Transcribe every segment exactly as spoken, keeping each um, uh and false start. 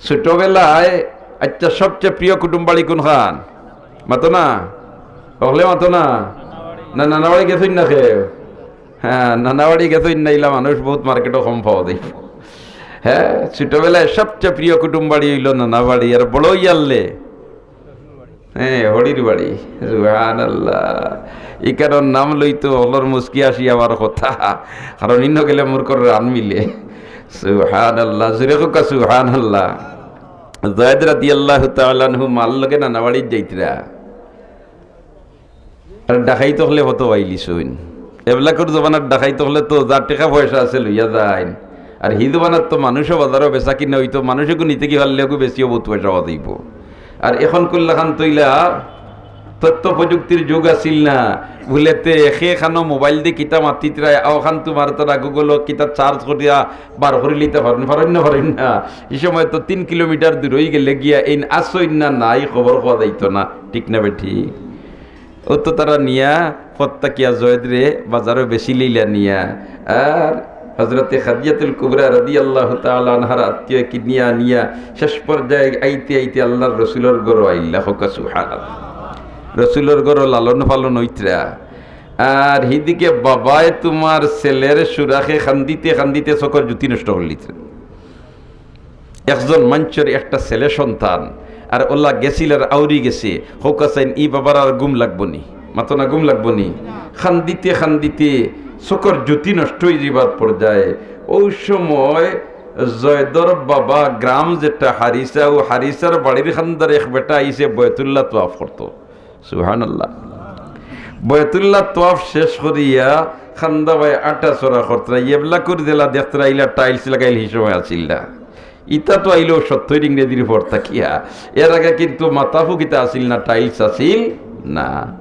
ছোটবেলায়, আচ্ছা, সবচেয়ে প্রিয় কুটুম বাড়ি কোনখান? মাতো না? অকলে মাতো না? না, নানা বাড়ি গেছইন না কেউ? হ্যাঁ, নানা বাড়ি গেছইন না, ইলা মানুষ বউত মার্কেটো কম পাওয়া যাইবো। হ্যাঁ, ছোটবেলায় সবচেয়ে প্রিয় কুটুম বাড়ি অইলো নানা বাড়ি, আর বড় অইয়ারলে, হ্যাঁ, হরির বাড়ি। সুবহানাল্লাহ। ইকানোর নাম লইতো অকলর মুচকি আসি আমার কথা, কারণ ইনো গেলে মুরগর রান মিলে। সুবহানাল্লাহ, জোরে কউক্কা সুবহানাল্লাহ। যায়েদ রাদিয়াল্লাহু তাআলা আনহু মার লগে নানা বাড়িত যাইতরা। আর ডাকাইত অকলে কত পাইলিছইন। এবলাকর জমানার ডাকাইত অকলে তো যার টেকা পয়সা আছে লইয়া যাইন। আর হি জমানার তো মানুষও বাজারো বেচা কিনা অইতো, মানুষেগু নিতে কি পারলে অগু বেচিও বউত পয়সা পাওয়া যাইবো। আর এখন কইলা খান তইলা তথ্য প্রযুক্তির যুগ আছিল না, বুলেতে কে খানো মোবাইল দি কিতা মাতিতরায়, অখান তুমার তারা Google-ও কিতা search করিয়া বার করি লিতা পারইন, পারইন না, পারইন না। ই সময় তো তিন কিলোমিটার দূর অইগেলে গিয়া এইন আছইন না নাই খবর পাওয়া যাইতো না, ঠিক না বেঠিক? অউ তো তারা নিয়া পথ থাকিয়া যায়েদরে বাজারো বেচিলাইলা নিয়া। আর হযরতে খাদিজাতুল কুবরা রাদিয়াল্লাহু তাআলা আনহার আত্মীয় কিনিয়া নিয়া শেষ পর্যায়ে আইতে আইতে আল্লাহর রসুলর ঘরো আইলা। কউক্কা সুবহানাল্লাহ। রসুলর ঘরো লালন পালন অইতরা। আর হিদিকে বাবায় তুমার ছেলের সুরাখে কান্দিতে কান্দিতে চউখর জুতি নষ্ট করিলিতরা। একজন মানষর একটা ছেলে সন্তান, আর অলা গেছিল আর আউরি গেছে, কউক্কা চাইন ই বাবার আর ঘুম লাগবো নি? মাতো না, ঘুম লাগবো নি? কান্দিতে কান্দিতে চউখর জুতি নষ্ট অইযিবার পর্যায়ে। অউ সময় যায়েদর বাবা গ্রাম যেটা হারিসা, অউ হারিসার বাড়ির কান্দার এক বেটা আইছে বয়তুল্লাহ তওয়াফ করতো। সুবহানাল্লাহ। বয়তুল্লাহ তওয়াফ শেষ করিয়া কান্দা বায় আটাচড়া করতরা, এবলাকর যেলা দেখতরা ইলা tiles লাগাইল হি সময় আছিল না। ইতা তো আইলো সত্তইর ইংরেজির পর থাকিয়া। এর আগে কিন্তু মাতাফু কিতা আছিল না, tiles আছিল না।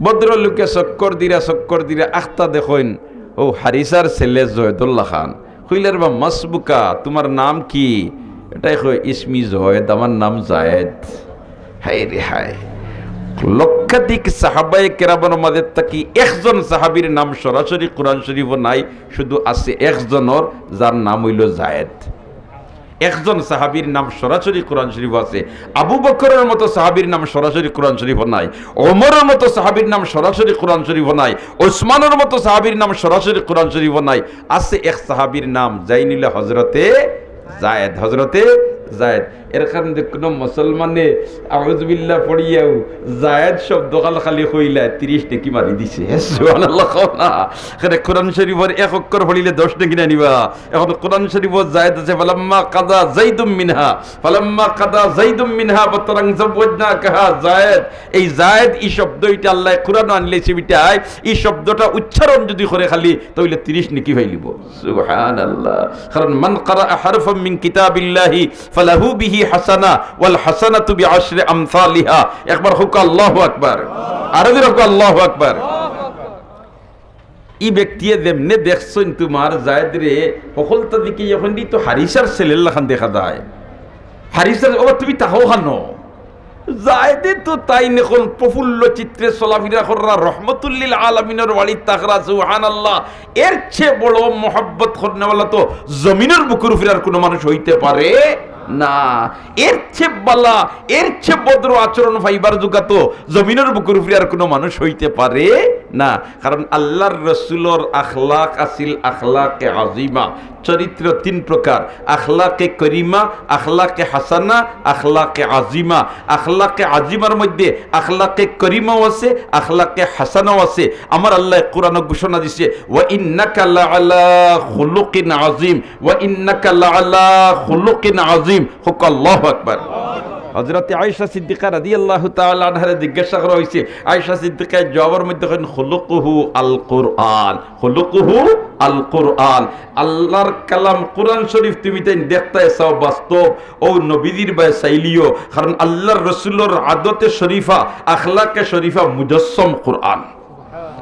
ভদ্রলোকে চক্কর দিরা, চক্কর দিরা আখতা দেখইন, অউ হারিসার ছেলে যায়েদর লাখান। কইলা, "রে বা মাসবুকা, তুমার নাম কি?" এটায় কয়, "ইসমি যায়েদ, আমার নাম যায়েদ।" হায় রে হায়, লক্ষাধিক সাহাবায়ে কেরামর মাঝে থাকি একজন সাহাবীর নাম সরাসরি কোরআন শরীফো নাই, শুধু আছে একজনর, যার নাম অইলো যায়েদ। একজন সাহাবীর নাম সরাসরি কোরআন শরীফো আছে। আবু বকরর মতো সাহাবীর নাম সরাসরি কোরআন শরীফো নাই, ওমরর মতো সাহাবীর নাম সরাসরি কোরআন শরীফো নাই, ওসমানর মতো সাহাবীর নাম সরাসরি কোরআন শরীফো নাই। আছে এক সাহাবীর নাম, যাইন অইলা হযরতে যায়েদ, হযরতে যায়েদ। এর কারণে যে কোনো মুসলমানে আউযুবিল্লাহ পড়িয়াও যায়েদ শব্দ খাল খালি কইলা, তিরিশ নেকি মারি দিছে। সুবহানাল্লাহ কও না। এখানে কোরআন শরীফর এক অক্ষর পড়িলে দশ নেকি না নিবা। এখন কোরআন শরীফো যায়েদ আছে, "ফালাম্মা কাদা যাইদুম মিনহা, ফালাম্মা কাদা যাইদুম মিনহা ওয়াতারান যাওয়াজনাকাহা যায়েদ।" এই যায়েদ, ই শব্দ ইটা আল্লায় কোরআনো আনলে সে বিটায়, ই শব্দটা উচ্চারণ যদি করে খালি, তাইলে তিরিশ নেকি পাইলিবো। সুবহানাল্লাহ। কারণ মান কারা হারফাম মিন কিতাবিল্লাহি ফালাহু বিহি হাসানা ওয়াল হাসানাতু বিআশরি আমসালিহা। একবার কউক্কা আল্লাহু আকবার। আরো জোরে কউক্কা আল্লাহু আকবার। ই ব্যক্তিয়ে যেমনে দেখছইন তুমার যায়েদরে, হকলতা দিকে এখন দি তো হারিসার ছেলের লাখান দেখা যায়। হারিসার, "ও তুমি তাহো খানো?" যায়েদে তো তাইন এখন প্রফুল্ল চিত্তে চলাফিরা কররা, রহমতুল্লিল আলামিনর বাড়িত থাকরা, সুবহানাল্লাহ। এর চেয়ে বড় মহব্বত করনেওয়ালা তো জমিনর বুকুর উপরে আর কোনো মানুষ অইতে পারে না। এর চেয়ে বালা, এর চেয়ে ভদ্র আচরণ পাইবার যোগ্য তো জমিনর বুকুর উপরে আর কোনো মানুষ অইতে পারে না। কারণ আল্লাহর রসুলর আখলাক আছিল আখলাকে আজিমা। চরিত্র তিন প্রকার, আখলাকে করিমা, আখলাকে হাসানা, আখলাকে আজিমা। আখলাকে আজিমার মধ্যে আখলাকে করিমাও আছে, আখলাকে হাসানাও আছে। আমার আল্লায় কোরআনো ঘোষণা দিছে, "ওয়া ইন্নাকা লাআলা খুলুকিন আজিম, ওয়া ইন্নাকা লাআলা খুলুকিন আজিম।" কউক্কা আল্লাহু আকবার। হযরতে আয়েশা সিদ্দিকা রাদিয়াল্লাহু তাআলা আনহারে জিজ্ঞাসা করা অইছে, আয়েশা সিদ্দিকায় জবাবর মধ্যে কইন, "খুলুকুহু আল কোরআন।" খুলুকুহু আল কোরআন। আল্লাহর কালাম কোরআন শরীফ তুমি তাইন দেখতায় চাও বাস্তব, অউ নবীজির বায় চাইলিও, কারণ আল্লাহর রসুলর আদতে শরীফা, আখলাকে শরীফা মুজাসসম কোরআন।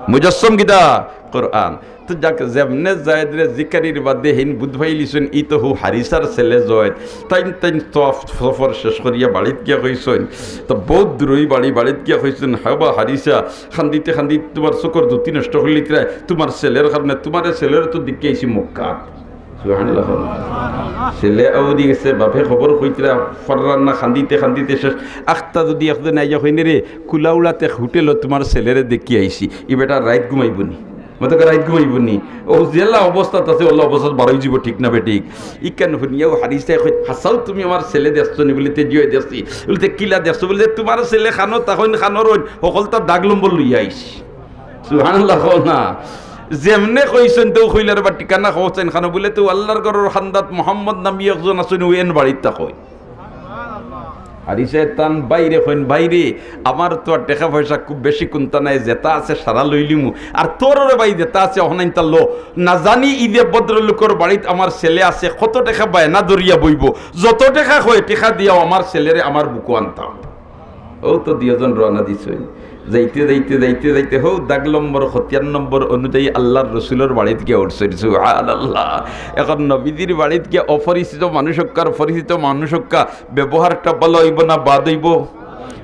মুজাসসম কিতা? কোরআন। তো যাক, যেমনে যায়েদরে জিকারির বাদে হিন বুঝ পাইলিছইন, ই তো হউ হারিসার ছেলে যায়েদ। তাইন তাইন তওয়াফ সফর শেষ করিয়া বাড়িত গিয়া কইছইন, তো বউত দূরই বাড়ি, বাড়িত গিয়া কইছইন, "হাবা হারিসা, কান্দিতে কান্দিতে তুমার চউখর জুতি নষ্ট করিলিতরায়, তুমার ছেলের কারণে, তুমারে ছেলেরে তো দেখিয়া আইছি মক্কাত।" সুবহানাল্লাহ। ছেলে আউদি গেছে, বাপে খবর কইতরা পাররা না, কান্দিতে কান্দিতে শেষ। আখতা যুদি একজনে আইয়া কইন, "রে, কুলাউড়াত এক হোটেলো তুমার ছেলেরে দেখি আইছি", ই বেটা রাইত ঘুমাইবো নি? মাতো রাইত ঘুমাইবো নি? অউ যেলা অবস্থাত আছে, অলা অবস্থাত বারইযিবো, ঠিক না বেঠিক? ইখান হুনিয়াউ হারি সাবে কইন, "হাছাউ তুমি আমার ছেলে দেখছো নি?" বুলে, "তে জি অয় দেখছি।" বুলে, "তে কিলা দেখছো?" বুলে, "তুমার ছেলে কানো থাকইন, কানো রইন, হকলতা দাগ লম্বর লইয়া আইছি।" সুবহানাল্লাহ কও না। যেমনে কইছইন তেউ কইলা, "রে বা ঠিকানা কওছাইন কানো?" বুলে, "তেউ আল্লার ঘরর কান্দাত মোহাম্মদ নামি একজন আছইন, অউ এন বাড়িত থাকইন।" হারি সাবে তান ভাইরে কইন, "ভাইরে, আমার তো আর টেকা পয়সা খুব বেশি কুন্তা নাই, যেতা আছে সারা লইলিমু। আর তোর রে ভাই যেতা আছে অখানাইনতা ল। না জানি ইদে ভদ্রলোকর বাড়িত আমার ছেলে আছে, কত টেকা বায়না ধরিয়া বইবো। যত টেকা কয়, টেকা দিয়াউ আমার ছেলেরে আমার বুকো আনতাম।" অউ তো দুইজন রওয়ানা দিছইন। যাইতে যাইতে যাইতে যাইতে হউ দাগ লম্বর, খতিয়ান নম্বর অনুযায়ী আল্লার রসুলর বাড়িত গিয়া উঠছইন। সুবহানাল্লাহ। এখন নবীজির বাড়িত গিয়া অপরিচিত মানুষ অক্কার পরিচিত মানুষ অক্কা, ব্যবহারটা ভালা অইবো না বাদ অইবো?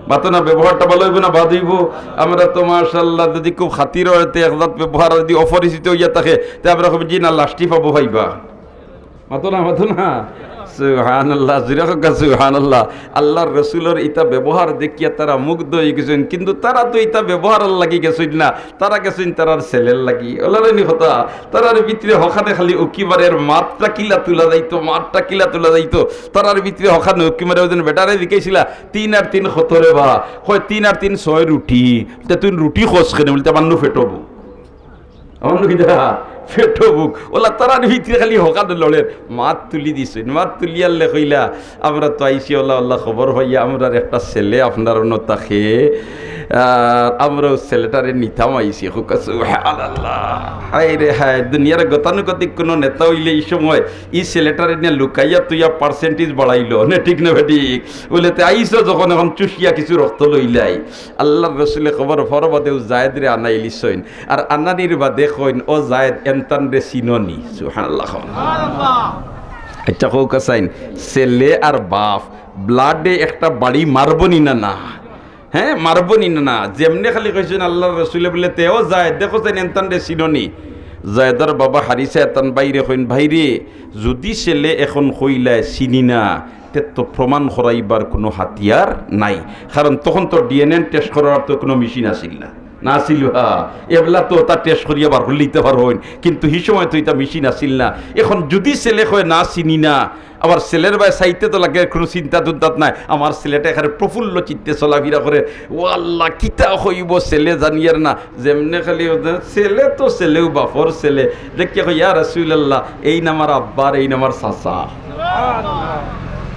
মাতো না, ব্যবহারটা ভালা অইবো না বাদ অইবো? আমরা তো মাশাআল্লাহ যুদি খুব খাতির অয়, তে এক জাত ব্যবহার, যুদি অপরিচিত অইয়া থাকে, তে আমরা কইমু, "জি না, লাশটি পাবো পাইবা।" মাতো না, মাতো না। সুবহানাল্লাহ, জুরে কউক্কা সুবহানাল্লাহ। আল্লার রসুলর ইতা ব্যবহার দেখিয়া তারা মুগ্ধ অইগেছইন, কিন্তু তারা তো ইতা ব্যবহারর লাগি গেছইন না, তারা গেছইন তারার ছেলের লাগি। অলারে নি কথা, তারার ভিতরে হখানে খালি উকি মারের, মাতটা কিলা তুলা যাইতো, মাতটা কিলা তুলা যাইতো। তারার ভিতরে হখানে উকি মারে, অউ দিন বেটারে জিকাইছিলা, "তিন আর তিন কত রে বা?" কয়, "তিন আর তিন ছয় রুটি।" "তে তুই রুটি খস কেনে?" বুলে, "তে আমার নু পেটো ভুক।" আমার নু কিতা? পেটো ভুক। অলা তারার ভিতরে খালি হখানে লড়ের। মাত তুলি দিছইন, মাত তুলিয়ারলে কইলা, "আমরা তো আইছি অলা অলা খবর পাইয়া, আমরার একটা ছেলে আপনার অনো থাকে, আর আমরা অউ ছেলেটারে নিতাম আইছি।" কউক্কা সুবহানাল্লাহ। হায় রে হায়, দুনিয়ার গতানুগতিক কুনু নেতা অইলে ই সময় ই ছেলেটারে নিয়া লুকাইয়া থইয়া percentage বাড়াইলো নে, ঠিক না বেঠিক? বুলে, "তে আইছো যখন, এখন চুষিয়া কিছু রক্ত লইলাই।" আল্লার রসুলে খবর পাওয়ার বাদে অউ জায়েদরে আনাইলিছইন। আর আনানির বাদে কইন, "ও জায়েদ, এনতানরে চিনো নি?" সুবহানাল্লাহ কও। আইচ্ছা, কউক্কা চাইন, ছেলে আর বাপ, blood-এ একটা বাড়ি মারবো নি না, না? হ্যাঁ, মারবো নি না, না? যেমনে খালি কইছইন আল্লার রসুলে বুলে, "তে ও জায়েদ, দেখো চাইন এনতানরে চিনো নি?" জায়েদর বাবা হারি সাবে তান ভাইরে কইন, "ভাইরে, যুদি ছেলে এখন কইলায় চিনি না, তে তো প্রমাণ করাইবার কুনু হাতিয়ার নাই, কারণ তখন তো DNA test করার তো কুনু মেশিন আছিল না।" না আছিল বা? এবলা তো তা test করিয়া বার করিলিতা পারইন, কিন্তু হি সময় তো ইতা মেশিন আছিল না। এখন যুদি ছেলে কয়, "না, চিনি না", আবার ছেলের বায় চাইতে তো লাগে, কুনু চিন্তা দুন্তাত নাই, আমার ছেলেটা একেবারে প্রফুল্ল চিত্তে চলাফিরা করে। ও আল্লাহ, কিতা কইবো ছেলে জানিয়ার না, যেমনে খালি ও যে ছেলে তো ছেলেউ, বাপর ছেলে। দেখিয়া কয়, "ইয়া রাসূলুল্লাহ, এইন আমার আব্বার, এইন আমার চাচা।"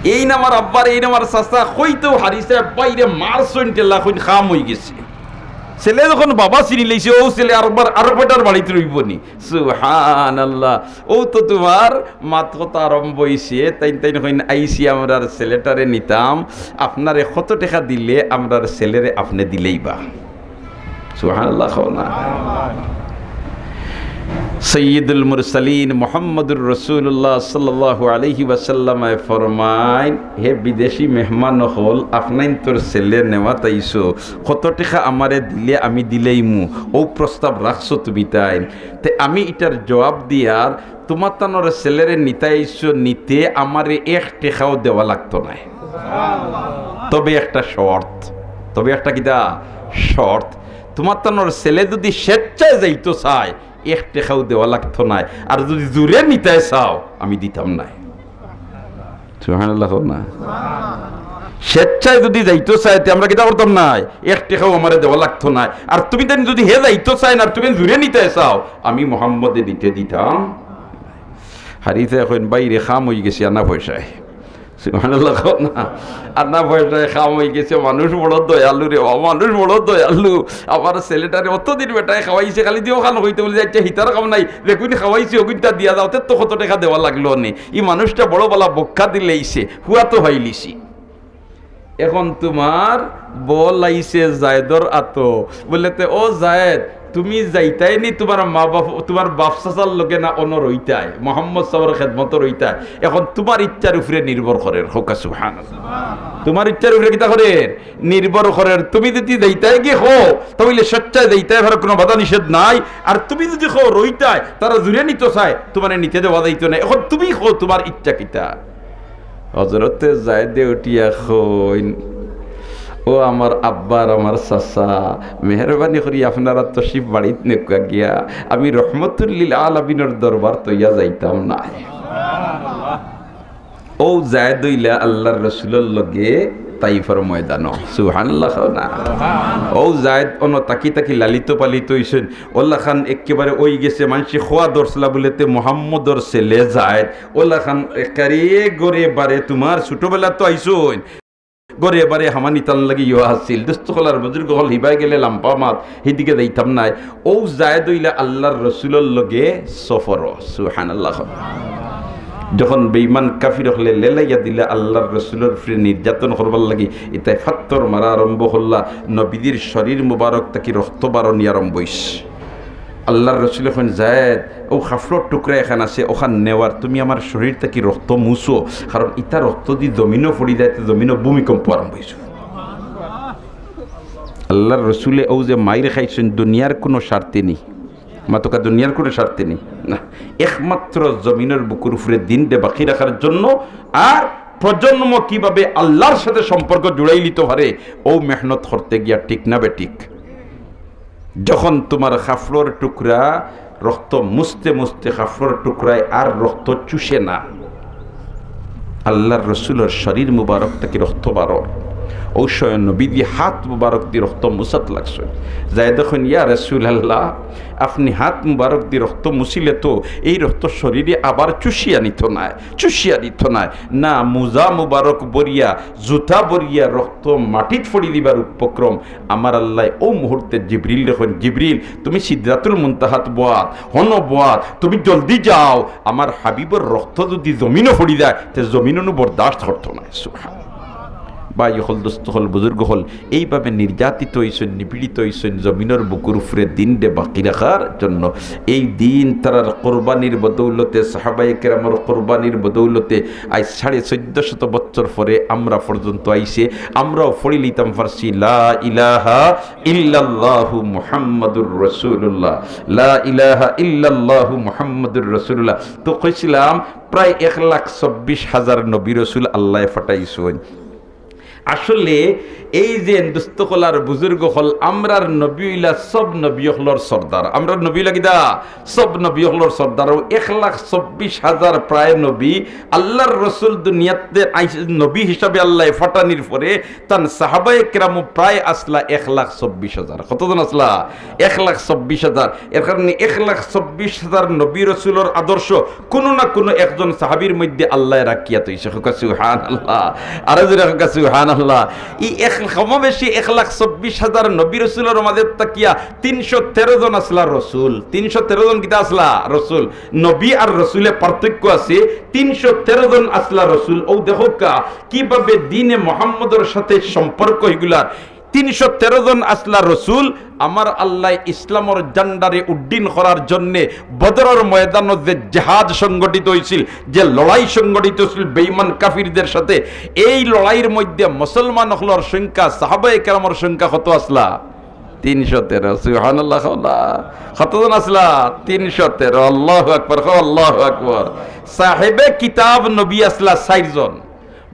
এইন আমার আব্বার, এইন আমার চাচা। কইতেউ হারি সাবে ভাইরে মারছইন ঠেলা, কইন কাম অইগেছে। ছেলে যখন বাবা চিনিলাইছে, অউ ছেলে আরবার, আরো বেটার বাড়িত রইবো নি। সুবহানাল্লাহ। অউ তো তুমার মাত কথা আরম্ভ অইছে, তাইন তাইন কইন, "আইছি আমরার ছেলেটারে নিতাম, আপনারে কত টেকা দিলে আমরার ছেলেরে আপনে দিলাইবা?" সুবহানাল্লাহ কও না। সাইয়্যিদুল মুরসালিন মুহাম্মাদুর রাসূলুল্লাহ সাল্লাল্লাহু আলাইহি ওয়াসাল্লামে ফরমাইন, "হে বিদেশি মেহমান অকল, আপনাইনতর ছেলে নেওয়াত আইছো, কত টেকা আমারে দিলে আমি দিলাইমু?" অউ প্রস্তাব রাখছো তুমি তাইন। তে আমি ইটার জবাব দিয়ার, তুমার তানর ছেলেরে নিতায় আইছো, নিতে আমারে এক টেকাও দেওয়া লাগতো নায়। তবে একটা শর্ত, তবে একটা কিতা শর্ত, তুমার তানর ছেলে যুদি স্বেচ্ছায় যাইতো চায়, এক টেকাও দেওয়া লাগতো নায়, আর যুদি জুরে নিতায় চাও, আমি দিতাম নায়। সুবহানাল্লাহ কও না। স্বেচ্ছায় যুদি যাইতো চায়, তে আমরা কিতা করতাম নায়? এক টেকাও আমারে দেওয়া লাগতো নায়। আর তুমি তাইন যুদি হে যাইতো চায় না, আর তুমি জুরে নিতায় চাও, আমি মোহাম্মদে নিতে দিতাম। হারি সাবে কইন, "ভাইরে, কাম অইগেছে, আনা পয়সায়।" সুবহানাল্লাহ কও না। আনা পয়সায় কাম অইগেছে, মানুষ বড় দয়ালু রে বা, মানুষ বড় দয়ালু। আমার ছেলেটারে অতদিন বেটায় খাওয়াইছে, খালি দিও খান কইতে বুলে, "আইচ্ছা, হিতার কাম নাই, যেগুইন খাওয়াইছে, অগুইনতা দিয়া যাও, তে তো কত টেকা দেওয়া লাগলো নে।" ই মানুষটা বড় বালা বক্কা দিলাইছে, হুয়া তো পাইলিছি। এখন তুমার বল আইছে জায়েদর আতো, বুলে, "তে ও জায়েদ, তুমি যাইতায় নি তুমার মা বাপ, তুমার বাপ চাচার লগে না অনো রইতায়, মোহাম্মদ সাবর খেদমতো রইতায়, এখন তুমার ইচ্ছার উপরে নির্ভর করের। কউক্কা সুবহানাল্লাহ। তুমার ইচ্ছার উপরে কিতা করের? নির্ভর করের। তুমি যুদি যাইতায় গি কও, তা অইলে স্বেচ্ছায় যাইতায় পারো, কুনু বাধা নিষেধ নাই। আর তুমি যুদি কও রইতায়, তারা জুরে নিতো চায়, তুমারে নিতে দেওয়া যাইতো নায়। এখন তুমি কও তুমার ইচ্ছা কিতা? হজরতে যায়েদে উঠিয়া কইন, "ও আমার আব্বা আর আমার চাচা, মেহেরবানি করি আপনারা তশরিফ বাড়িত নেউক্কা গিয়া, আমি রহমতুল্লিল আলামিনর দরবার তইয়া যাইতাম নায়।" অউ যায়েদ অইলা আল্লার রসুলর লগে তাইফর ময়দানো। সুবহানাল্লাহ কও না? অউ যায়েদ অনো থাকি থাকি লালিত পালিত অইছইন। অলাখান একেবারে অইগেছে, মানষে কওয়া ধরছিলা বুলে তে মোহাম্মদর ছেলে যায়েদ। অলাখান একেবারে ঘরে বারে তুমার ছোটবেলা তো আইছইন। ঘরে বারে হামানি তান লাগি ইয়া আছিল। দোস্ত অকল আর বুজুর্গ অকল হিবায় গেলে লাম্বা মাত, হিদিকে যাইতাম নায়। অউ যায়েদ অইলা আল্লার রসুলর লগে সফরো। সুবহানাল্লাহ। যখন বেইমান কাফির অকলে লেলাইয়া দিলা আল্লার রসুলর উপরে নির্যাতন করবার লাগি, ইতায় ফাত্তর মারা আরম্ভ করলা, নবীজির শরীর মুবারক থাকি রক্ত বারনি আরম্ভ অইছে। আল্লার রসুলে কইন, "যায়েদ, অউ কাফড়র টুকরা এখান আছে, অখান নেও আর তুমি আমার শরীর থাকি রক্ত মুছো, কারণ ইতা রক্ত যুদি জমিনো পড়ি যায়, তে জমিনো ভূমিকম্প আরম্ভ অইছে।" আল্লার রসুলে অউ যে মাইর খাইছইন, দুনিয়ার কুনু স্বার্থে নি, মাতউক্কা দুনিয়ার কুনু স্বার্থে নি না, একমাত্র জমিনর বুকুর উপরে দিনরে বাকি রাখার জন্য, আর প্রজন্ম কিভাবে আল্লার সাথে সম্পর্ক জুড়াইলিতো পারে, অউ মেহনত করতে গিয়া, ঠিক না বেঠিক? যখন তুমার কাফড়র টুকরা রক্ত মুছতে মুছতে কাফড়র টুকরায় আর রক্ত চুষে না, আল্লার রসুলর শরীর মুবারক থাকি রক্ত বারর, অউ সময় নবীজি হাত মুবারক দি রক্ত মুছাত লাগছইন। যায়েদে কইন, "ইয়া রাসুলাল্লাহ, আপনে হাত মুবারক দি রক্ত মুছিলে তো এই রক্ত শরীরে আবার চুষিয়া নিতো নায়, চুষিয়া নিতো নায় না, মুজা মুবারক বরিয়া, জুতা বরিয়া রক্ত মাটিত ফড়ি দিবার উপক্রম।" আমার আল্লায় অউ মুহূর্তে জিবরিলরে কইন, "জিবরিল, তুমি সিদরাতুল মুনতাহাত বওয়াত, হনো বওয়াত, তুমি জলদি যাও, আমার হাবিবর রক্ত যুদি জমিনো পড়ি যায়, তে জমিন অনো বরদাস্ত করতো নায়।" সুবহান। ভাই অকল, দোস্ত অকল, বুজুর্গ অকল, এইভাবে নির্যাতিত অইছইন, নিপীড়িত অইছইন, জমিনর বুকুর উপরে দিনরে বাকি রাখার জন্য। এই দিন তারার কুরবানির বদৌলতে, সাহাবায়ে কেরামর কুরবানির বদৌলতে আইজ সাড়ে চৌদ্দ শত বছর পরে আমরা পর্যন্ত আইছে, আমরাও পড়িলিতাম পারছি, "লা ইলাহা ইল্লাল্লাহু মুহাম্মাদুর রাসূলুল্লাহ, লা ইলাহা ইল্লাল্লাহু মুহাম্মাদুর রাসূলুল্লাহ।" তো কইছিলাম, প্রায় এক লাখ চব্বিশ হাজার নবী রসুল আল্লায় পাঠাইছইন। আসলে এই যে দোস্ত অকল আর বুজুর্গ অকল, আমরার নবী অইলা সব নবী অকলর সর্দার। আমরার নবী অইলা কিতা? সব নবী অকলর সর্দার। অউ এক লাখ চব্বিশ হাজার প্রায় নবী, আল্লার রসুল দুনিয়াতে আইস-, নবী হিসাবে আল্লায় পাঠানির পরে তান সাহাবায়ে কেরামও প্রায় আছলা এক লাখ চব্বিশ হাজার। কতজন আছলা? এক লাখ চব্বিশ হাজার। এর কারণে এক লাখ চব্বিশ হাজার নবী রসুলর আদর্শ কুনু না কুনু একজন সাহাবীর মধ্যে আল্লায় রাখিয়া থইছে। কউক্কা সুবহানাল্লাহ। আরো জোরে কউক্কা সুবহানাল্লাহ। ই এক, কমবেশি এক লাখ চব্বিশ হাজার নবী রসুলর মাঝে থাকিয়া তিনশো তেরো জন আছলা রসুল। তিনশো তেরো জন কিতা আছলা? রসুল। নবী আর রসুলে পার্থক্য আছে। তিনশো তেরো জন আছলা রসুল। অউ দেখউক্কা, কিভাবে দিনে মোহাম্মদর সাথে সম্পর্ক ইগুলার। তিনশো তেরো জন আছলা রসুল, আমার আল্লায় ইসলামর ঝান্ডারে উড্ডীন করার জন্যে বদরর ময়দানো যে জেহাদ সংগঠিত অইছিল, যে লড়াই সংগঠিত অইছিল বেইমান কাফিরদের সাথে, এই লড়াইর মধ্যে মুসলমান অকলর সংখ্যা, সাহাবায়ে কেরামর সংখ্যা কত আছলা? তিনশো তেরো। সুবহানাল্লাহ কওলা। কতজন আছলা? তিনশো তেরো। আল্লাহু আকবার, কও আল্লাহু আকবার। সাহেবে কিতাব নবী আছলা চাইরজন।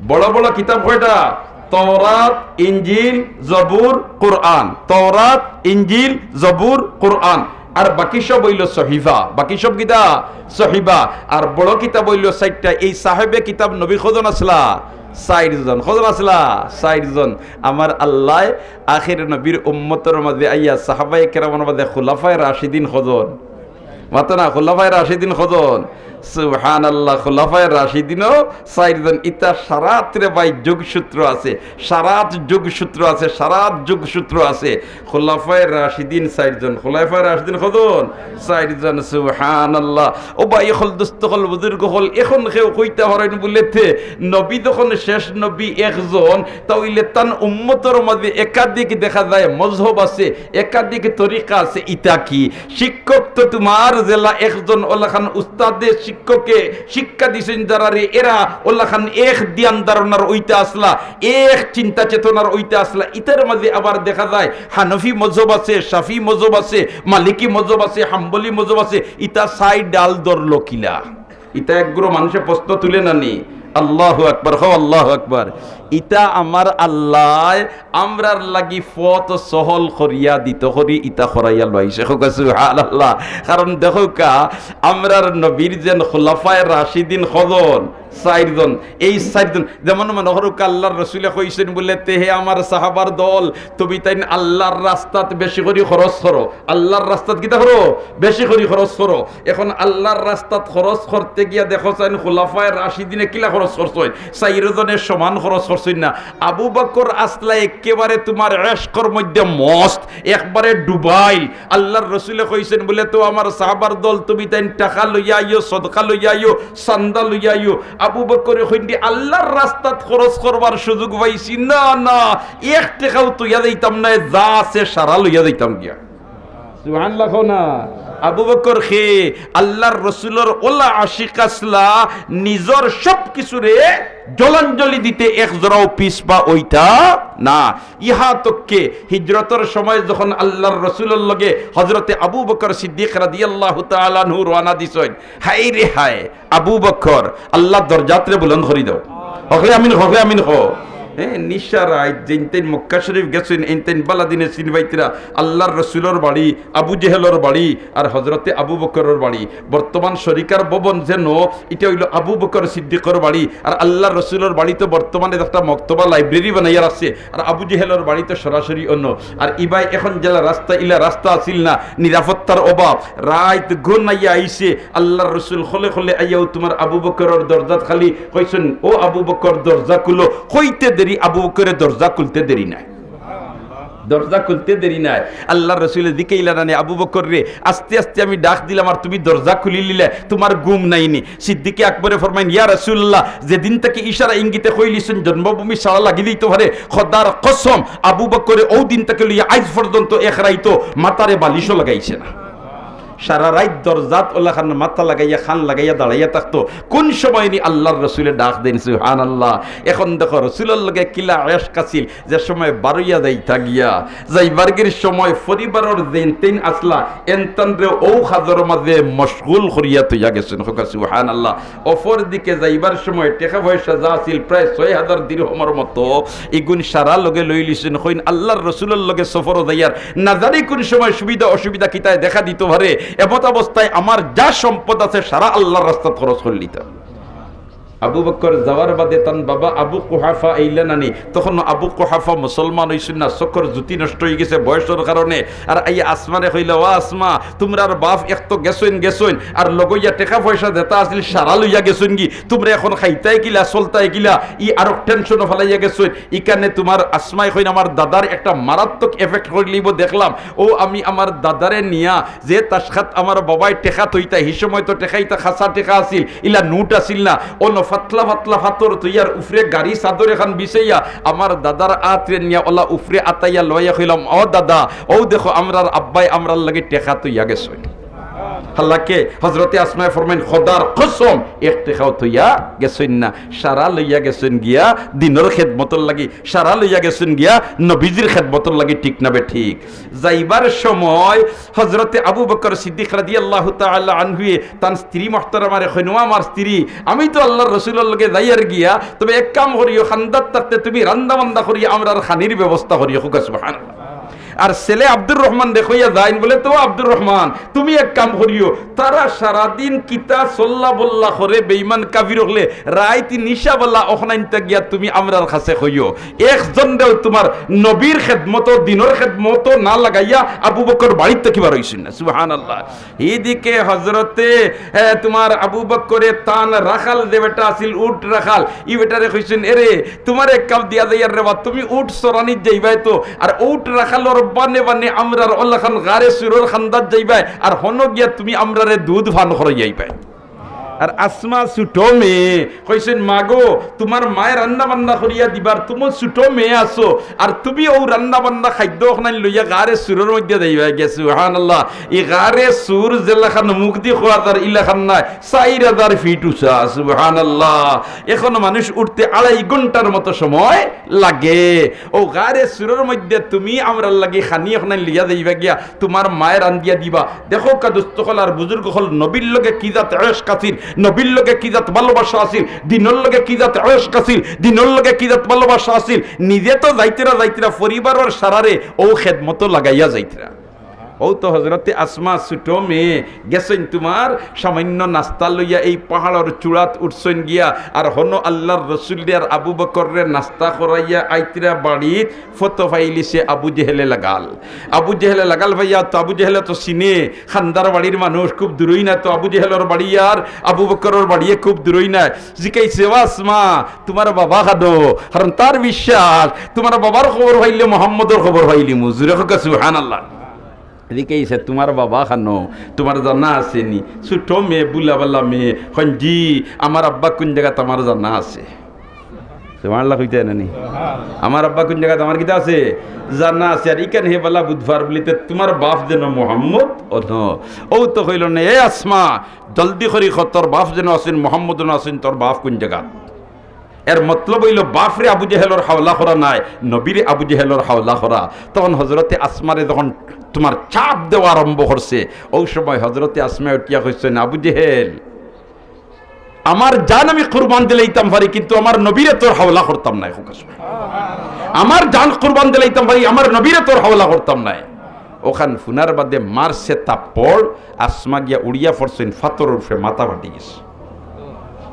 বড় বড় কিতাব কয়টা? তওরাত, ইঞ্জিল, জবুর, কুরআন। তওরাত, ইঞ্জিল, জবুর, কুরআন। আর বাকি সব অইলো সহিফা। বাকি সব কিতা? সহিফা। আর বড় কিতাব অইলো চাইরটা। এই সাহেবে কিতাব নবী কজন আছলা? চাইরজন। কজন আছলা? চাইরজন। আমার আল্লায় আখের নবীর উম্মতর মাঝে আইয়া সাহাবায়ে কেরামর মাঝে খুলাফায়ে রাশিদিন কজন? মাতো না, খুলাফায়ে রাশিদিন কজন? সুবহানাল্লাহ। খুলাফায়ে রাশিদিনও চাইরজন, ইতা সারাত রে ভাই যোগসূত্র আছে, সারাত যোগসূত্র আছে, সারাত যোগসূত্র আছে। খুলাফায়ে রাশিদিন চাইরজন, খুলাফায়ে রাশিদিন কয়জন? চাইরজন। সুবহানাল্লাহ। ও ভাই অকল, দোস্ত অকল, বুজুর্গ অকল, এখন কেউ কইতা পারইন বুলেতে নবী যখন শেষ নবী একজন, তা অইলে তান উম্মতর মাঝে একাধিক দেখা যায় মজহব আছে, একাধিক তরিকা আছে। ইতা কি? শিক্ষক তো তুমার যেলা একজন, অলাখান উস্তাদে শিক্ষকে শিক্ষা দিছইন যারারে, এরা অলাখান এক ধ্যান ধারণার অইতা আছলা, এক চিন্তা চেতনার অইতা আছলা। ইতার মাঝে আবার দেখা যায় হানফি মজহব আছে, শাফি মজহব আছে, মালিকি মজহব আছে, হাম্বলি মজহব আছে। ইতা চাইর ডাল ধরলো কিলা? ইতা একগুলো মানুষে প্রশ্ন তুলে না নি? আল্লাহু আকবার, কও আল্লাহু আকবার। ইতা আমার আল্লায় আমরার লাগি পথ সহল করিয়া দিত করি ইতা করাইয়া লইছে। কউক্কা সুবহানাল্লাহ। কারণ দেখউক্কা, আমরার নবীর যেন খুলাফায়ে রাশিদিন কয়জন? চাইরজন। এই চাইরজন, যেমন মনো করউক্কা আল্লার রসুলে কইছইন বুলেতে, হে আমার সাহাবার দল, তুমি তাইন আল্লার রাস্তাত বেশি করি খরচ করো, আল্লার রাস্তাত কিতা করো? বেশি করি খরচ করো। এখন আল্লার রাস্তাত খরচ করতে গিয়া দেখো চাইন খুলাফায়ে রাশিদিনে কিলা খরচ করছইন, চাইরজনে সমান খরচ করছইন না। আবু বকর আছলা একেবারে তুমার এশকর মধ্যে মস্ত, একবারে ডুবাইল। আল্লার রসুলে কইছইন বুলেতে, আমার সাহাবার দল, তুমি তাইন টেকা লইয়া আইও, সদকা লইয়া আইও, চান্দা লইয়া আইও। আবু বকরে কইন দি, আল্লার রাস্তাত খরচ করবার সুযোগ পাইছি না, না, এক টেকাও থইয়া যাইতাম না, যা আছে সারা লইয়া যাইতাম গিয়া। সুবহানাল্লাহ কও না। আবু বকর কে আল্লার রসুলর অলা আশিক আছলা, নিজর সব কিছুরে জলাঞ্জলি দিতে এক জরাও পিছপা অইতা না। ইহা তককে হিজরতর সময় যখন আল্লার রসুলর লগে হজরতে আবু বকর সিদ্দিক রাদিয়াল্লাহু তাআলা আনহু রওয়ানা দিছইন, হায় রে হায়, আবু বকর, আল্লার দরজাতরে বুলন্দ করি দেও। হকলে আমিন, হকলে আমিন কও। হ্যাঁ, নিশা রাইত যেইনতেইন মক্কা শরীফ গেছইন, এইনতেইন বালা দিনে চিনবাইতরা, আল্লার রসুলর বাড়ি, আবু জেহেলর বাড়ি, আর হজরতে আবু বকরর বাড়ি। বর্তমান শরিকার ভবন যেন, ইটা অইলো আবু বকর সিদ্দিকর বাড়ি। আর আল্লার রসুলর বাড়ি তো বর্তমানে একটা মক্তবা, library বানাইয়া রাখছে। আর আবু জেহেলর বাড়ি তো সরাসরি অন্য। আর ইবায় এখন যেলা রাস্তা, ইলা রাস্তা আছিল না, নিরাপত্তার অভাব। রাইত ঘনাইয়া আইছে, আল্লার রসুল খলে খলে আইয়াও তুমার আবু বকরর দরজাত খালি কইছইন, ও আবু বকর, দরজা খুলো। কইতে দেরি, আবু বকরে দরজা খুলতে দেরি নাই। দরজা খুলতে দেরি নাই। আল্লার রসুলে জিকাইলা নানি, আবু বকররে, আস্তে আস্তে আমি ডাক দিলাম আর তুমি দরজা খুলিলিলায়, তুমার ঘুম নাইনি? সিদ্দিকে আকবরে ফরমাইন, ইয়া রাসুলুল্লাহ, যেদিন থাকি ইশারা ইঙ্গিতে কইলিছইন জন্মভূমি ছাড়া লাগি দিতো পারে, খোদার কসম, আবু বকরে অউ দিন থাকি লইয়া আইজ পর্যন্ত এক রাইতো মাথারে বালিশও লাগাইছে না। সারা রাইত দরজাত অলাখান মাথা লাগাইয়া, খান লাগাইয়া দাঁড়াইয়া থাকতো। কুন সময় নি আল্লার রসুলে ডাক দেইন, সুবহানাল্লাহ। এখন দেখো, রসুলর লগে কিলা এশক আছিল, যে সময় বারইয়া যাইতা গিয়া, যাইবারগির সময় পরিবারর যেইনতেইন আছলা, এনতানরে অউ কাজর মাঝে মশগুল করিয়া থইয়া গেছইন। কউক্কা সুবহানাল্লাহ। অপর দিকে যাইবার সময় টেকা পয়সা যা আছিল প্রায় ছয় হাজার দিরহমর মতো, ইগুন সারা লগে লইলিছইন। কইন আল্লার রসুলর লগে সফরো যাইয়ার না জানি কুন সময় সুবিধা অসুবিধা কিতায় দেখা দিতো পারে, এমত অবস্থায় আমার যা সম্পদ আছে সারা আল্লার রাস্তাত খরচ করিলিতাম। আবু বকর যাওয়ার বাদে তান বাবা আবু কুহাফা আইলা নানি, তখন আবু কুহাফা মুসলমান অইছইন না, চোখর জ্যোতি নষ্ট অইগেছে বয়সর কারণে। আর আইয়া আসমারে কইলা, ও আসমা, তুমরার বাপ এক তো গেছইন গেছইন, আর লগইয়া টেকা পয়সা যেতা আছিল সারা লইয়া গেছইন গি, তুমরা এখন খাইতায় কিলা, চলতায় কিলা, ই আরক tension-ও ফালাইয়া গেছইন। ইকানে তুমার আসমায় কইন, আমার দাদার একটা মারাত্মক effect করিলিবো দেখলাম। ও আমি আমার দাদারে নিয়া যে তাসখাত আমার বাবায় টেকা থইতা, হি সময় তো টেকা ইতা খাসা টেকা আছিল, ইলা নোট আছিল না। অনো ফাতলা ফাতলা ফাতর থইয়ার উফরে গারি চাদর এখান বিছাইয়া আমার দাদার আতরে নিয়া অলা উফরে আতাইয়া লইয়া কইলাম, ও দাদা, অউ দেখো আমরার আব্বায় আমরার লাগি টেকা থইয়া গেছইন। হালাকে হজরতে আসমায় ফরমাইন, খোদার কসম, এক টেকাও থইয়া গেছইন না, সারা লইয়া গেছইন গিয়া দিনর খেদমতর লাগি, সারা লইয়া গেছইন গিয়া নবীজির খেদমতর লাগি, ঠিক না বেঠিক? যাইবার সময় হজরতে আবু বকর সিদ্দিক রাদিয়াল্লাহু তাআলা আনহুয়ে তান স্ত্রী মুহতারামারে কইন, ও আমার স্ত্রী, আমি তো আল্লার রসুলর লগে যাইয়ার গিয়া, তবে এক কাম করিও, খান্দাত থাকতে তুমি রান্দা বান্দা করিয়া আমরার খানির ব্যবস্থা করিও। কউক্কা সুবহানাল্লাহ। আর ছেলে আব্দুর রহমানরে কইয়া যাইন, বলে, তো আব্দুর রহমান, তুমি এক কাম করিও, তারা সারাদিন কিতা চল্লা বল্লা করে বেইমান কাফির অকলে, রাইত নিশাবালা অখনাইন্তা গিয়া তুমি আমরার কাছে কইও, একজনরেও তুমার নবীর খেদমতো, দিনর খেদমতো না লাগাইয়া আবু বকর বাড়িত থাকি বার অইছইন না। সুবহানাল্লাহ। এইদিকে হজরতে, এ, তুমার আবু বকরে তান রাখাল যে বেটা আছিল, উট রাখাল, ই বেটারে কইছইন, এরে, তুমার এক কাম দিয়া যাইয়ার রে বা, তুমি উট চরানিত যাইবায় তো, আর উট রাখালর বানে বানে আমরার অলাখান গারে সুরর খান্দাত যাইবায়, আর হনো গিয়া তুমি আমরারে দুধ পান করাইয়া আইবায়। আর আসমা ছুটো মেয়ে, কইছইন, "মা গো, তুমার মায়ে রান্না বান্না করিয়া দিবার, তুমি ছুটো মেয়ে আছো, আর তুমি অউ রান্না বান্না খাদ্য অখনাইন লইয়া গারে সুরর মধ্যে যাইবায় গিয়া।" সুবহানাল্লাহ। ই গারে সুর যেলাখান মুখ দি কওয়া যার ইলাখান নায়, চাইর হাজার ফিট উচা। সুবহানাল্লাহ। অখন মানুষ উঠতে আড়াই ঘন্টার মতো সময় লাগে। অউ গারে সুরর মধ্যে তুমি আমরার লাগি খানি অখনাইন লইয়া যাইবা গিয়া, তুমার মায়ে রান্দিয়া দিবা। দেখউক্কা দোস্ত অকল আর বুজুর্গ অকল, নবীর লগে কি জাত এশক আছিল, নবীর লগে কি জাত ভালোবাসা আছিল, দিনর লগে কি জাত এশক আছিল, দিনর লগে কি জাত ভালোবাসা আছিল। নিজে তো যাইতরা যাইতরা, পরিবারর সারারে অউ খেদমতো লাগাইয়া যাইতরা। অউ তো হজরতে আসমা ছুটো মেয়ে গেছইন তুমার সামান্য নাস্তা লইয়া এই পাহাড়র চূড়াত উঠছইন গিয়া, আর হনো আল্লার রসুলরে আর আবু বকররে নাস্তা করাইয়া আইতরা বাড়িত, ফতো পাইলিছে আবু জেহেলে লাগাল। আবু জেহেলে লাগাল পাইয়া তো, আবু জেহেলে তো চিনে, খান্দার বাড়ির মানুষ, খুব দূরই নায় তো, আবু জেহেলর বাড়ি আর আবু বকরর বাড়িয়ে খুব দূরই নায়। জিকাইছে, "ও আসমা, তুমার বাবা কানো?" কারণ তার বিশ্বাস, "তুমার বাবার খবর পাইলে মোহাম্মদর খবর পাইলিমু।" জুরে কউক্কা সুবহানাল্লাহ। জিকাইছে, "তুমার বাবা কানো? তুমার জানা আছে নি?" ছুটো মেয়ে, বুলাবালা মেয়ে, কইন, "জি, আমার আব্বা কুন জাগাত আমার জানা আছে।" সুবহানাল্লাহ কইতা নানি? "আমার আব্বা কুন জাগাত আমার কিতা আছে? জানা আছে।" আর ইখান হে বালা বুধবার বুলিতে, "তুমার বাফ যেন মোহাম্মদ অনো।" অউ তো কইল না, "এ আসমা, জলদি করি ক, তোর বাফ যেন আছইন, মোহাম্মদ অনো আছইন, তোর বাফ কুন জাগাত?" এর মতলব অইল, বাফরে আবু জেহেলর হাওলা করা নায়, নবীরে আবু জেহেলর হাওলা করা। তখন হজরতে আসমারে যখন তুমার চাপ দেওয়া আরম্ভ করছে, অউ সময় হজরতে আসমায় উঠিয়া কইছইন, "আবু জেহেল, আমার জান আমি কুরবান দিলাইতাম পারি, কিন্তু আমার নবীরে তোর হাওলা করতাম নায়।" কউক্কা সুবহানাল্লাহ। "আমার জান কুরবান দিলাইতাম পারি, আমার নবীরে তোর হাওলা করতাম নায়।" অখান হুনার বাদে মারছে থাপ্পড়, আসমা গিয়া উড়িয়া পড়ছইন, ফাত্তরর উপরে মাথা ফাটি গেছে।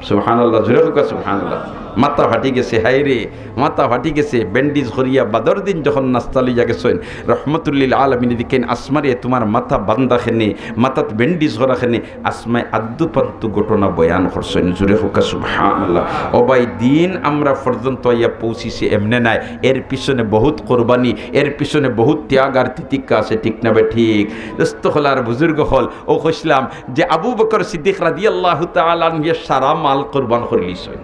সুবহানাল্লাহ, জুরে কউক্কা সুবহানাল্লাহ। মাথা ফাটি গেছে, হায়রে, মাথা ফাটি গেছে। ব্যান্ডেজ করিয়া বাদর দিন যখন নাস্তা লইয়া গেছইন, রহমতুল্লিল আলামিন দিকেন, "আসমারে, তুমার মাথা বান্ধা কেনে, মাথাত ব্যান্ডেজ করা কেনে?" আসমায় আদ্দু পান্ত্তু ঘটনা বয়ান করছইন। জুরে কউক্কা সুবহানাল্লাহ। ও ভাই, দিন আমরা পর্যন্ত আইয়া পৌঁছিছে এমনে নায়, এর পিছনে বহুত কোরবানি, এর পিছনে বহুত ত্যাগ আর তিতিক্ষা আছে, ঠিক না বে ঠিক? দোস্ত অকল আর বুজুর্গ অকল, অউ কইছলাম যে আবু বকর সিদ্দিক রাদিয়াল্লাহু তাআলা আনহুয়ে সারা মাল কুরবান করিলিছইন।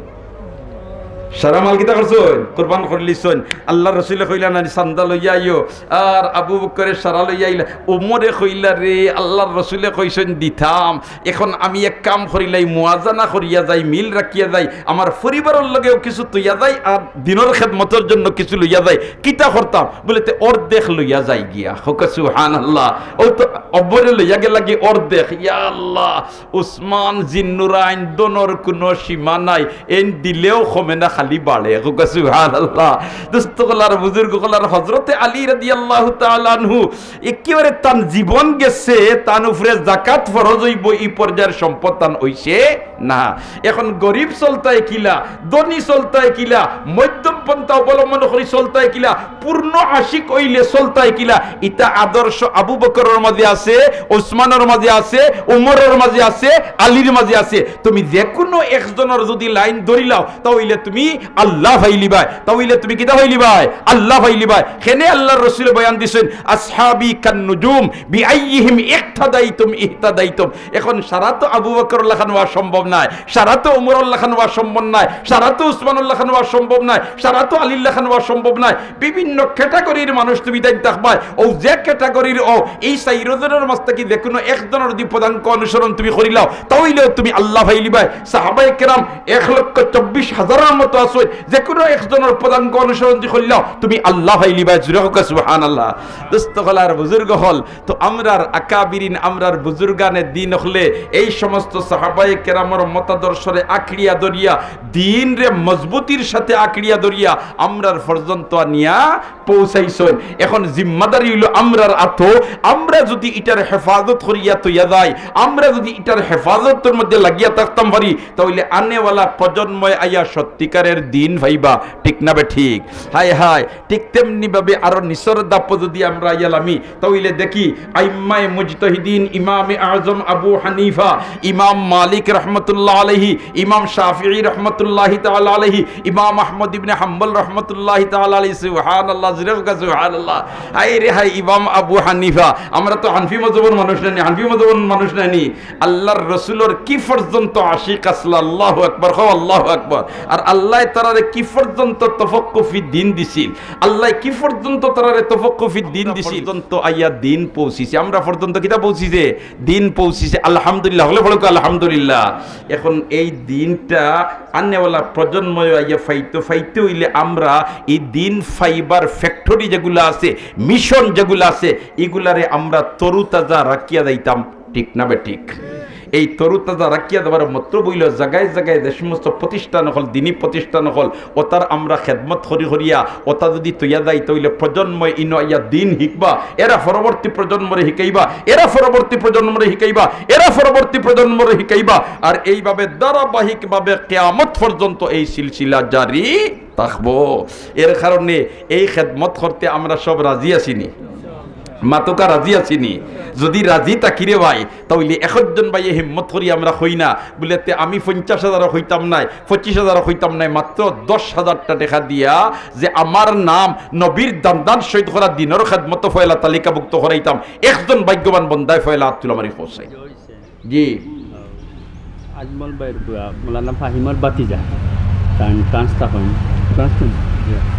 সারা মাল কিতা করছইন? কুরবান করিলিছইন। আল্লার রসুলে কইলা না নি, "চান্দা লইয়া আইও।" আর আবু বকরে সারা লইয়া আইলা। উমরে কইলা, "রে, আল্লার রসুলে কইছইন দিতাম, অখন আমি এক কাম করিলাই, মুয়াজানা করিয়া যাই, মিল রাখিয়া যাই, আমার পরিবারর লাগেও কিছু থইয়া যাই, আর দিনর খেদমতর জন্য কিছু লইয়া যাই।" কিতা করতাম? বুলে, "তে অর্ধেক লইয়া যাই গিয়া।" কউক্কা সুবহানাল্লাহ। অউ তো অবরে লইয়া গেলা গি অর্ধেক। ইয়া আল্লাহ, উসমান জিন্নুরাইন, ধনর কুনু সীমা নাই, এইন দিলেও কমে না, খালি বাড়ে। কউক্কা সুবহানাল্লাহ। দোস্ত অকল আর বুজুর্গ অকল আর হজরতে আলী রাদিয়াল্লাহু তাআলা আনহু একেবারে তান জীবন গেছে, তান উপরে জাকাত ফরজ অইবো, ই পর্যায়র সম্পদ তান অইছে না। অখন গরিব চলতায় কিলা, ধনী চলতায় কিলা, মধ্যম পন্থা অবলম্বন করি চলতায় কিলা, পূর্ণ আশিক অইলে চলতায় কিলা, ইতা আদর্শ আবু বকরর মাঝে আছে, উসমানর মাঝে আছে, উমরর মাঝে আছে, আলীর মাঝে আছে। তুমি যেকুনু একজনর যুদি লাইন ধরিলাও, তা অইলে তুমি আল্লাহ পাইলিবায়, তা অইলে তুমি কিতা পাইলিবায়? আল্লাহ পাইলিবায়। কেনে আল্লার রসুলে বয়ান দিছইন, "আসহাবি কান নুজুম, বিআইয়িহিম ইক্তাদাইতুম ইহতাদাইতুম।" অখন সারা তো আবু বকরর লাখান অওয়া সম্ভব নায়, সারা তো উমরর লাখান অওয়া সম্ভব নায়, সারা তো উসমানর লাখান অওয়া সম্ভব নায়, সারা তো আলীর লাখান অওয়া সম্ভব নায়। বিভিন্ন ক্যাটাগরির মানুষ তুমি তাইন থাকবায়। অউ যে ক্যাটাগরির অও, ই চাইরজনর মাঝ থাকি যেকুনু একজনর যুদি পদাঙ্ক অনুসরণ তুমি করিলাও, তা অইলেও তুমি আল্লাহ পাইলিবায়। সাহাবায়ে কেরাম এক লক্ষ চব্বিশ হাজারর মতো আছইন, যেকুনু একজনর পদাঙ্ক অনুসরণ দি করলেও তুমি আল্লাহ পাইলিবায়। জুরে কউক্কা সুবহানাল্লাহ। দোস্ত অকল আর বুজুর্গ অকল, তো আমরার আকাবিরিন, আমরার বুজুর্গানে দিন অকলে এই সমস্ত সাহাবায়ে কেরামর মতাদর্শরে আঁকড়িয়া ধরিয়া, দিনরে মজবুতির সাথে আঁকড়িয়া ধরিয়া আমরার পর্যন্ত আনিয়া পৌঁছাইছইন। এখন জিম্মাদারি অইলো আমরার আতো। আমরা যুদি ইটার হেফাজত করিয়া থইয়া যাই, আমরা যুদি ইটার হেফাজতর মধ্যে লাগিয়া থাকতাম পারি, তা অইলে আনেওয়ালা প্রজন্ময় আইয়া সত্যিকারের দিন পাইবা, ঠিক না বেঠিক? হায় হায়, ঠিক তেমনি ভাবে আরো নিচর ধাপো যুদি আমরা আইয়া লামি, তা অইলে দেখি আইম্মায়ে মুজতাহিদিন, ইমামে আজম আবু হানিফা, ইমাম মালিক রহমতুল্লাহ আলাইহি, ইমাম শাফিঈ রহমতুল্লাহি তাআলা আলাইহি, ইমাম আহমদ ইবনে হাম্বল রহমতুল্লাহি তাআলা আলাইহি। সুবহানাল্লাহ, জুরে কউক্কা সুবহানাল্লাহ। হায় রে হায়, ইমাম আবু হানিফা, আমরা তো হানফি মজহবর মানুষ নানি, হানফি মজহবর মানুষ নানি। আল্লাহর রসুলর কি পর্যন্ত আশিক আছলা, আল্লাহু আকবার, কও আল্লাহু আকবার। আর আল্লায় তারারে কি পর্যন্ত তফাক্কুহ ফিদ্দিন দিছিল, আল্লায় কি পর্যন্ত তারারে তফাক্কুহ ফিদ্দিন দিছিল, পর্যন্ত আইয়া দিন পৌঁছিছে। আমরা পর্যন্ত কিতা পৌঁছিছে? দিন পৌঁছিছে। আলহামদুলিল্লাহ, হকলে পড়উক্কা আলহামদুলিল্লাহ। এখন এই দিনটা আনেওয়ালা প্রজন্ময় আইয়া পাইতো, পাইতে অইলে আমরা এই দিন পাইবার ফ্যাক্টরি যেগুলা আছে, মিশন যেগুলা আছে, ইগুলারে আমরা তরুতাজা রাখিয়া যাইতাম, ঠিক না বেঠিক? এই তরুতাজা রাখিয়া যাবার মতলব অইলো জাগায় জাগায় যে সমস্ত প্রতিষ্ঠান অকল, দিনী প্রতিষ্ঠান অকল, অতার আমরা খেদমত করি করিয়া অতা যুদি থইয়া যাই, তা অইলে প্রজন্ময় ইনো আইয়া দিন হিকবা, এরা পরবর্তী প্রজন্মরে হিকাইবা, এরা পরবর্তী প্রজন্মরে হিকাইবা, এরা পরবর্তী প্রজন্মরে হিকাইবা। আর এইভাবে ধারাবাহিকভাবে কিয়ামত পর্যন্ত এই সিলসিলা জারি থাকবো। এর কারণে এই খেদমত করতে আমরা সব রাজি আছি নি? মাতউক্কা, রাজি আছি নি? যুদি রাজি থাকি রে ভাই, তা অইলে একজন ভাইয়ে হিম্মত করি আমরা কই না, বুলে, "তে আমি পঞ্চাশ হাজারও কইতাম নায়, পঁচিশ হাজারও কইতাম নায়, মাত্র দশ হাজারটা টেকা দিয়া যে আমার নাম নবীর দান দান শহীদ করা দিনর খেদমতো পয়লা তালিকাভুক্ত করাইতাম।" একজন ভাগ্যবান বন্দায় পয়লা আত তুলা মারি কও চাই। জি। আজমল ভাইর পুয়া, মৌলানা ফাহিমর ভাতিজা। তান ট্রান্সটা হইন। ট্রান্স হইন?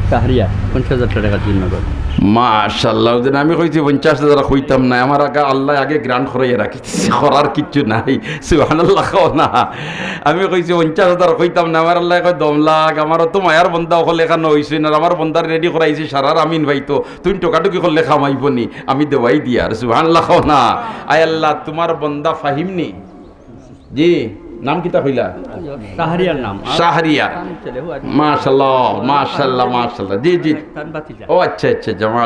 শাহরিয়া, পঞ্চাশ হাজার টেকা দিন নগদ। মাশাআল্লাহ, ওই দিন আমি কইছি পঞ্চাশ হাজার কইতাম না, আমার আগে আল্লায় আগে গ্রান্ট করাইয়া রাখি দিছে, করার কিচ্ছু নাই। সুবহানাল্লাহ কও না। আমি কইছি পঞ্চাশ হাজার কইতাম না, আমার আল্লায় কয়, "দম লাগ, আমার অত মায়ার বন্দা অকল এখানো অইছইন, আর আমার বন্দারে রেডি করাইছি, সারার আমিন ভাই তো, তুই টোকাটুকি করলে কামাইবো নি, আমি দেওয়াই দিয়ার।" সুবহানাল্লাহ কও না। আয় আল্লাহ, তুমার বন্দা ফাহিম নি? জি, নাম কিতা কইলা? শাহরিয়ার নাম। শাহরিয়ার। মাশাআল্লাহ, মাশাআল্লাহ, মাশাআল্লাহ। জি, জি। তান ভাতিজা। ও আচ্ছা, আচ্ছা, জামাল।